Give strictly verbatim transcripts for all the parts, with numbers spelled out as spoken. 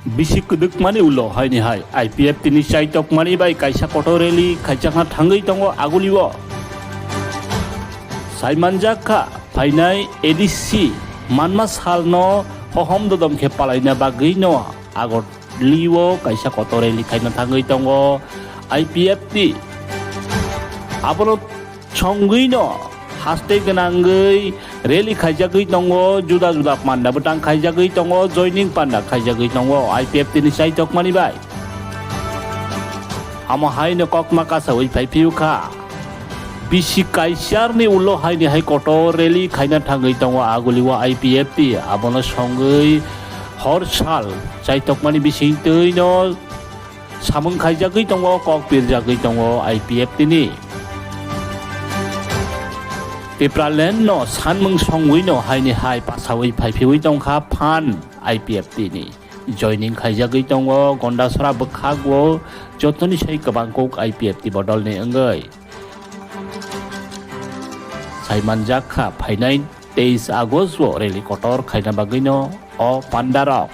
Bisi kwdwkmani ulo haini hai I P F T ni chaitokmani bai kaisa kotor rally khaijakna thangwi tongo agulio. Saimanjak kha, phainai A D C manma salno hohom dodom khe palaina bagwino Agartala o kaisa kotor rally khaina thangwi tongo I P F T. Abono songwino haste gwnangwi rally khaijagwi tongo, juda juda panda bwtang khaijagwi tongo, joining panda khaijagwi tongo I P F T ni chaitokmani bai. Amo haino kokma kasawi phai phiu kha. Bisi kaisarni ulo haini hai kotor rally khaina thangwi tongo agulio I P F T. Abono songwi hor sal chaitokmani bisingtwino samung khaijagwi tongo, kok pirjagwi tongo I P F T ni. Tipraland no sanmung songwino haini hai pasawi phai phiwi tongkha phan I P F T ni. Joining khaijagwi tongo Gondasora bwkhago jotoni sai kwbang kuk I P F T bodolni wngwi. Saimanjak kha phainai teis August o rally kotor khaina bagwino o pandarok.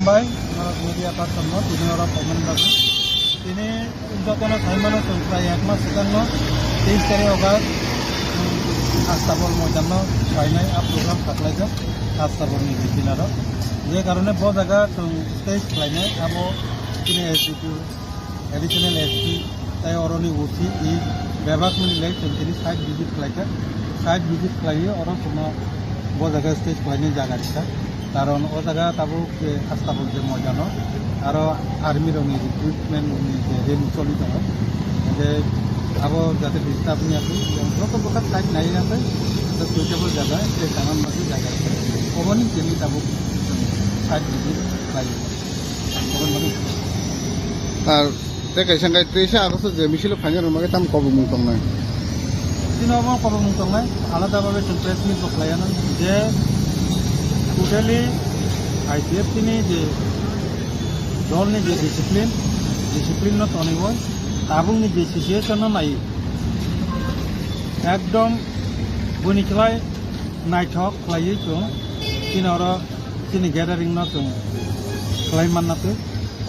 Bai, norok media person no, tini oro comment bagwi. Tini jotono sai mano chwng prai ek mas swkang no, teis tarik August, um, Astabol moidan no phainai a program khaklaijak, Astabol ni bisinaro. Je karone bo jaga chwng stage khlainai, abo tini S D P O, Additional S P, tei oroni O C, e bebak mili le chwng tini site visit khlaikha. Site visit khlaiwi oro chwngno bo jaga stage khlaini jaga rikha. Karon o jaga tabuk je Astabol je moidano aro army rokni recruitment ni je rally choli tongo. Hingke abo jate disturb wngya khe, yang joto bwkha site nai ya khe, the suitable jaga, je tangna bagwi jaga rikha. Oboni tini tabuk chwng site visit khlai. Ar tei kaisa hwnkhe teisa August o je misil o phaina rwma khe tamo kobongmung tongnai? Chini obo kobongmung tongnai, alada babe chwng press meet bo khlaiya nang je totally I P F T ni je dol ni je discipline, discipline no tonwi tabuk ni je situation no nai ekdom boni khlai naithok khlaiwi chwng chini oro chini gathering no chwng khlai manna twi.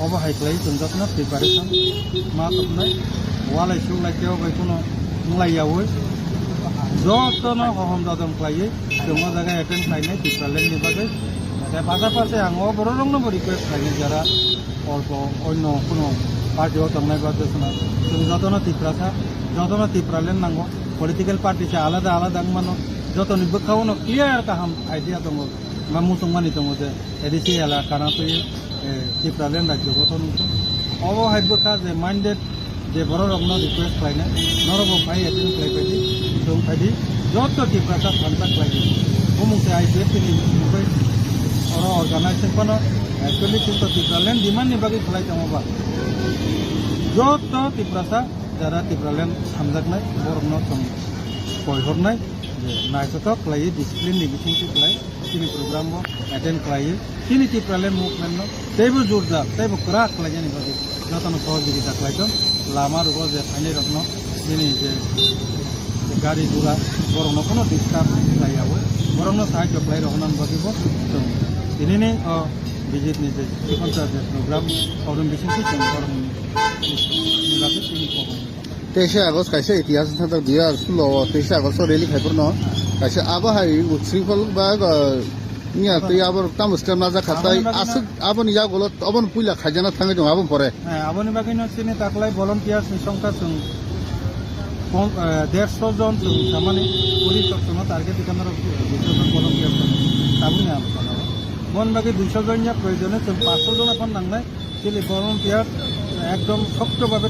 Obo hai khlai chwng jotono preparation ma tongmani walai suklai tei bai kheno wnglai yaui jotono hohom dodom khlaiwi chwng o jaga attend khlainai Tipraland ni bagwi. Tei pasapasi ang o borok rokno bo request khlainai jara olpo onno kheno party o tongnai ba jeswna chwng jotono Tiprasa, jotono Tipraland nango, political party se alada alada wngmano, jotoni bwkhao no clear kaham idea tongo. Ma muchung mani tongo je A D C elaka na twi, eh, Tipraland rajyo gothon wngkha. Obo hai bwkha je minded je borok rokno request khlainai, norok bo phai attend khlai phaidi, chwng phaidi, joto Tiprasa thansa khlaidi. Bumung se I P F T ni mungwi oro organization phano actually chwngno Tipraland demand ni bagwi khlai tongo ba. Joto Tiprasa jara Tipraland hamjaknai borokno chwng koihornai je naithothok khlaiwi discipline ni bisingtwi khlai. Chini program o attend khlaiwi chini Tipraland movement no teibo jordar teibo kwrak khlainani bagwi jotono sohojogita khlaitong. Lama rogo je phainai rokno chini je gari gura borokno kono disturb khlaiyawi borokno sahajyo khlai roknani bagwi bo chwng tinini o visit ni je chikonsa je program forum bisingtwi chwng borokni ni bagwi chini program. Teisa August kaisa itihas wngkha, dui hajar sullo o teisa August o rally khai phuru no kaisa abo hai ushrinkhol ba, uh, wngya tei abo tamo step najak kha, aboni tei bagwi no aswk aboni yagulo obono puila khaijana thangwi tongo aboni pore. Eh, aboni bagwi no chini taklai volunteers ni songkha chwng pon-, eh, dersho jon chwng samani puri chok chwngno target ikha norok duisho jon volunteers tongo. Tabukni ang sana o. Aboni bagwi duisho jon ya proyojone chwng pansho jon aphano nangnai. Chini volunteer ekdom shokto bhabe